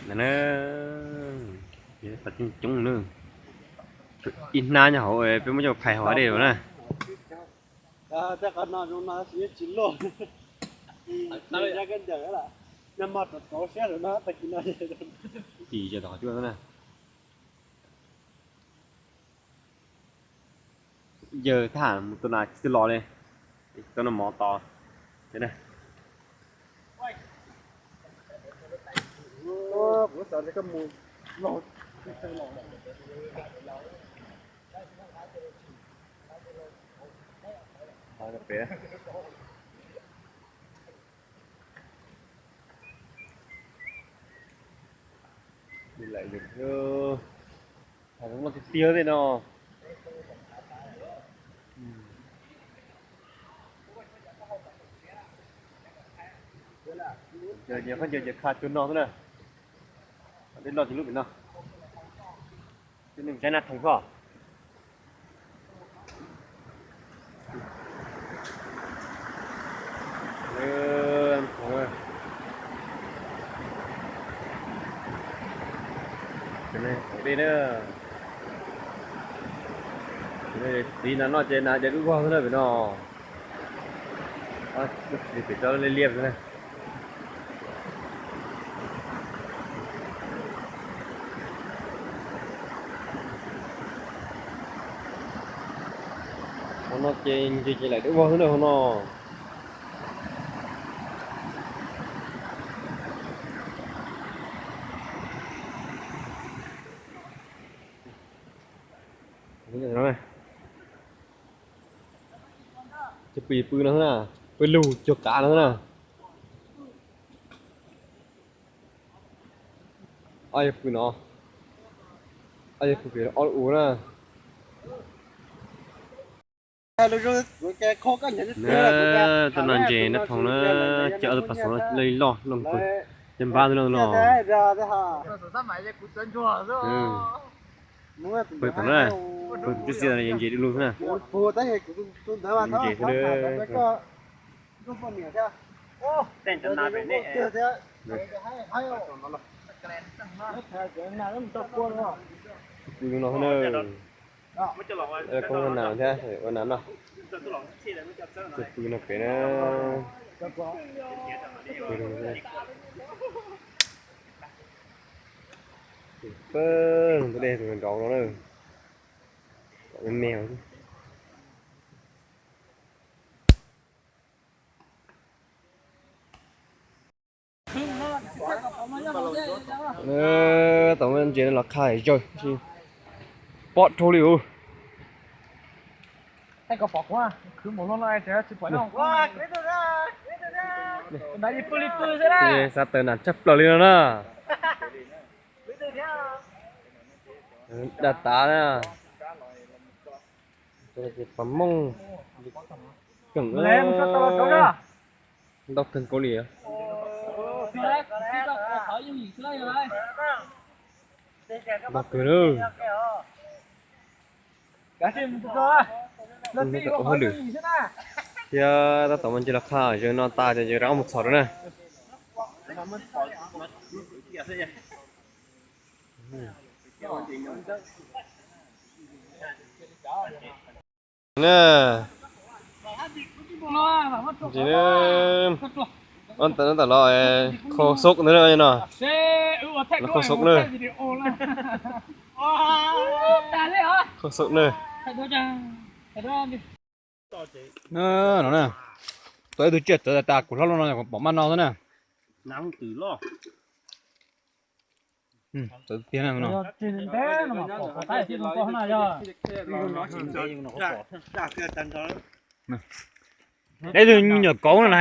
Ntawm na, coob coob na. Ib hnab nyob hauv peb muab coj phais hauv dej lawm na. Tim cov tom cuaj na. Yawg thaj mus tua nas tsis los li, tua nas mov tos. Lawm tiag tiag tej no. Ces qhov ncauj ces kha cuag no xwb na. Tej loj ces lub pem no. Tej neeg saib nab thoom xwb. Dej na, txiv nas noj ces nas dev dub vog xwb na pem no. Pem tso liab liab xwb na. Hauv no ces ntses ces laim dub vog xwb na hauv no. Ces pw pw no xwb na, pw lug cuag kav no xwb na. Ob yawg pw no, ob yawg pw pem ob lub ua na. Tau no ntses nab thoom na, coj ob tug pas xov loj li loj loj kawg, cov npab ntawd no. Pw tom na, pw tus tub txia ntses du lug xwb na. Ntses xwb na. Pw no xwb na. Koob ua nas thiab ua nas no. Pw no pem na. Pw no. Peb tus dej tus nrov no na. Me me. Tom ntses no los qha zawg, pob dhau li us. Xav taws nas tshaj plaws li no na. Daj tas na. Pos mooj keem, ntau kawg nkaus li. Ntau kawg na. Ua hauj lwm thiab tab tom muaj ntses los qha, yawg no tas ces yawg rov qab mus txhom rau na. Na, ntses na, ob ntawm no tam los khau xub ntawd no. Los khau xub na. Khau xub na. No na, tau ib tug tsiaj txawv tas tas kuv hlob los no pom maj no xwb na. Txawv tiag na no. Dab tug nyuam kauv no na.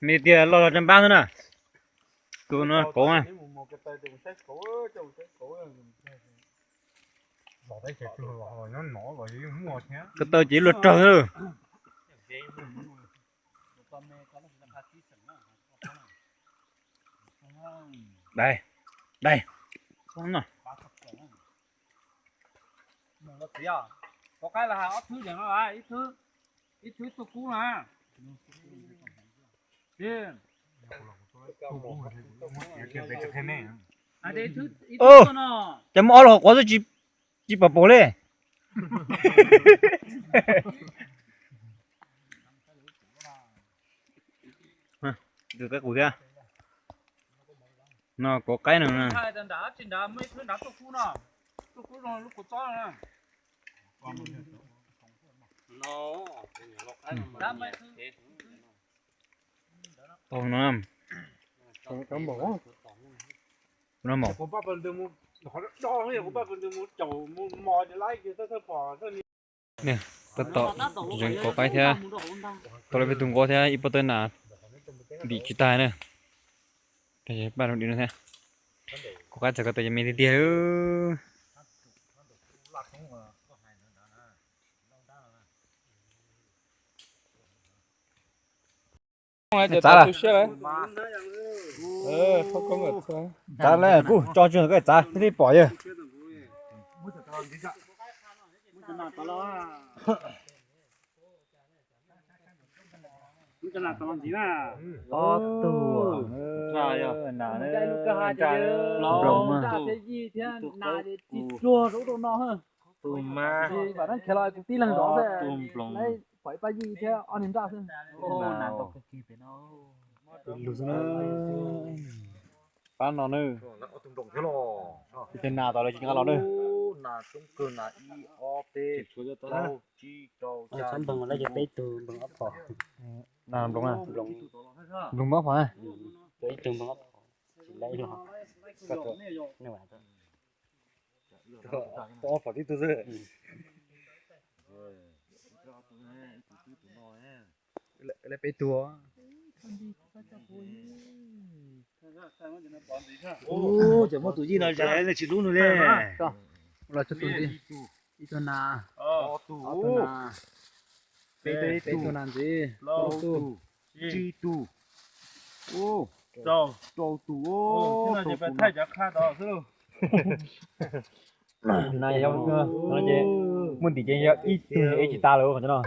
Me tiag loj zog caj npab xwb na. Tus no kauv na. Ko taw ces luag rawg xwb. Dai, dai. Pov qaib los hais ob thwb deev no, ib thwb, ib thwb tuj kub na. Cov muaj ob los qhov quav xwb tsis pom pom li. Qaib qus thiab. No kov qaib no. Tau no. No mom. Tab tom tseem kov qaib thiab, tau lawv peb tug nqaub thiab ib pob tawb nas, dim tsis tag na. Paj rau dim no thiab. Kov qaib txog ko tes me tiag tiag. Txav lawm. Txav lawm, kuj tso tsuag koj txav thiaj li pom yawg. Ob tug, nas, nploos, pab no na. Tus nas tom lawv tsis nqa los na. Nas tub kawg, nas ib ob peb plaub tsib rau xya, peb tug nploos ob phom. Nas nploos, nploos ob phom na. Ib tug nploos ob phom, tsis lab ib los. Ob phom tib tug xwb. Lawv peb tug. Ub, cov muaj tus yij no zais tsis hlub nws li. Los tso tus ntxiv. Ib tug nas, ob tug nas, peb tug nas ntxiv, plaub tug, tsib tug, rau tus. Nas yog, no ces muaj ntim ces yog ib tug ib tsis tas lawm qhov no.